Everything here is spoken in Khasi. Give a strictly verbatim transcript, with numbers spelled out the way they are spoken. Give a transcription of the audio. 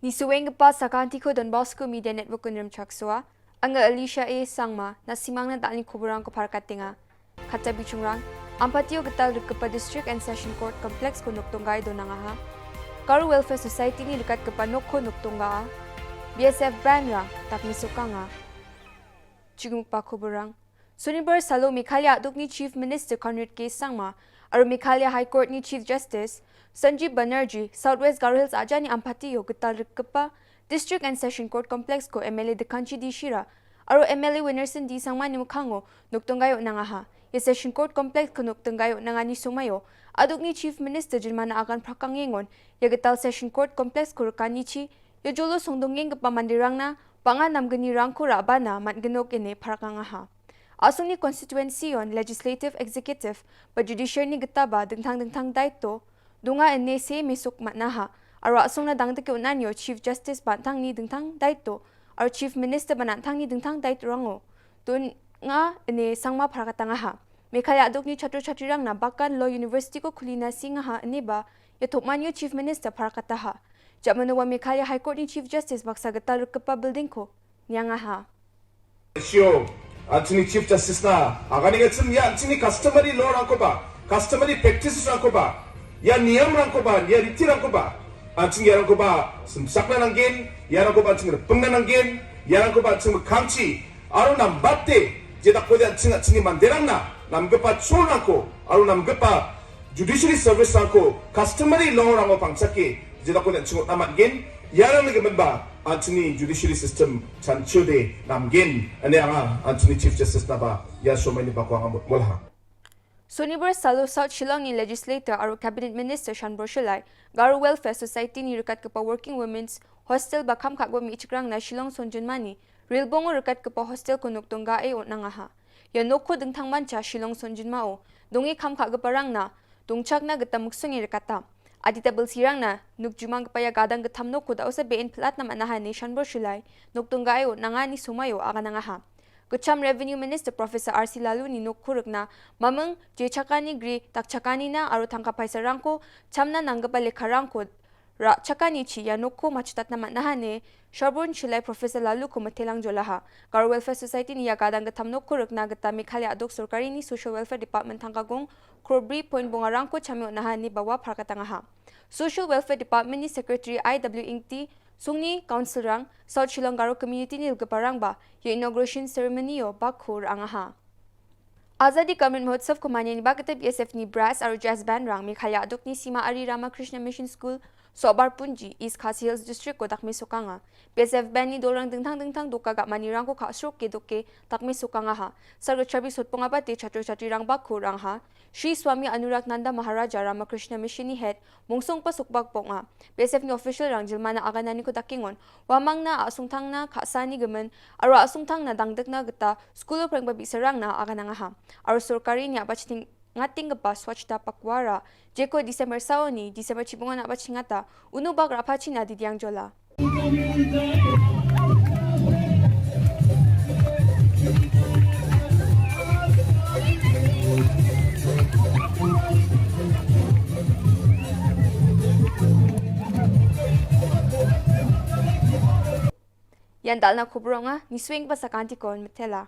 Ni suweng kpa sakantiko Don Bosco Media Network Kunrim Chaksua, anga Alicia A Sangma, na simang na dani kuburang ko parkatinga. Kata bichungrang, ampatio getal rikapa District and Session Court Complex ko Noktongai donangaha. Garo Welfare Society ni rikat kapa nokko Noktonga a. B S F band rang, tak misukanga. Chigumukpa kuburang. Sunibar salo Meghalaya aduk ni Chief Minister Conrad K Sangma, aro Meghalaya High Court ni Chief Justice Sanjeev Banerjee, South West Garo Hills aja ni ampati yo getal rikapa District and Session Court Complex ko M L A Dekanchi D Shira, aro M L A Winnerson D Sangma ni mukhango Noktongai o nangaha. Ya Session Court Complex ko Noktongai o nangani sumayo, aduk ni Chief Minister jinmana agan prakang yengon, ya getal Session Court Complex ko rekani chi, ya jolo songdong yeng kepa mandirang na, panga namgeni rangko rabana, mat genok ene parakangaha. Asung ni constituency yon legislative, executive, ba judiciary ni getaba dengtang dengtang daito, dunga ene se mesuk matnaha, aro asung na dang deke unan yo Chief Justice bantang ni dengtang daito, aro Chief Minister banantang ni dengtang daito rango. Tun nga ene sangma parakatangaha. Meghalaya aduk ni chatro chatri rang na bakan Law University ko khulina singaha ene ba, ya thokman yo Chief Minister parakataha. Jamano wa Meghalaya High Court ni Chief Justice baksa getal rikapa building ko, niangaha. Sio, anthony Chief Justice na, agani ngachim ya anthony customary law rangkoba, customary practices rangkoba, ya niyam rangkoba, ya riti rangkoba, anthony ya rangkoba, semsakna nangin, ya rangkoba anthony repengna nangin, ya rangkoba anthony kamchi, aro nambatte, jedak ko ya anthony anthony manderang na, namgepa chul rangko, aro namgepa Judiciary service rangko, customary law rango pangchake, jedak ko anthony namat gin, ya rang lagi menba, anthony judiciary system chanchude nam gin, ane anga, anthony Chief Justice naba, ya somai ni bakwa ngamut mulha. Sunibar salo South Shillong ni legislator aro cabinet minister Shanbor Shulai, Garo Welfare Society ni rikat kepa working women's hostel ba kham khak ba mi chikrang na Shillong Sonjunmani, Rilbongo rikat kepa hostel ko Noktonga e o nangaha. Ya nokko dengtang mancha Shillong Sonjunma o, dongi kham khak kepa rang na, dongchak na geta muksung e rikata. Adi tabel sirang na, nuk jumang kepa ya gadang getam nokko da usa bein pelat na manaha ne Shanbor Shulai, Noktonga e o nangani sumayo aga nangaha. Kecham Revenue Minister Professor R C Lalu ni nokko rikna, mameng, je chakani gri, tak chakani na, aro tangka paisa rangko, chamna nanggepa lekha rangko, ra chakani chi ya nokko machutat na manaha ne, Shanbor Shulai Professor Lalu ko matelang jolaha. Garo Welfare Society ni ya gadang getam nokko rikna geta Meghalaya aduk sorkari ni Social Welfare Department tangka gong, krobri point bonga rangko chamyo naha ni bawa parakatangaha. Social Welfare Department ni Secretary I W Ingti, Sungni Council rang, South Shillong Garo Community ni lgepa rang ba, ya inauguration ceremony yo bakho rangaha. Azadi Ka Amrit Mahotsav ko mane ni bakete B S F ni brass aro jazz band rang Meghalaya aduk ni sima ari Ramakrishna Mission School, Sobar Punji, East Khasi Hills District ko dakme sukanga. B S F band ni dolang dengtang dengtang doka ga mani rangko kha srok ke doke dakme sukangaha. Sarga chabi sotponga bate chatro chatri rang bakho rangha. Shri Swami Anurag Nanda Maharaja Ramakrishna Mission ni head, mungsung pasuk bak ponga. B S F ni official rang jilmana aganani ko dakingon. Wamang na asungthang na khasa ni gemen, aro asungthang na dangdek na geta, school preng babi serang na aganangaha. Aro sorkari ni abachting ngating gepa Swachhata Pakhwara, jeko December saoni, December chibungan abachingata, unu bak rapachi na didiang jola. Yan dalna khubronga, ni swing ba sakanti kon metela.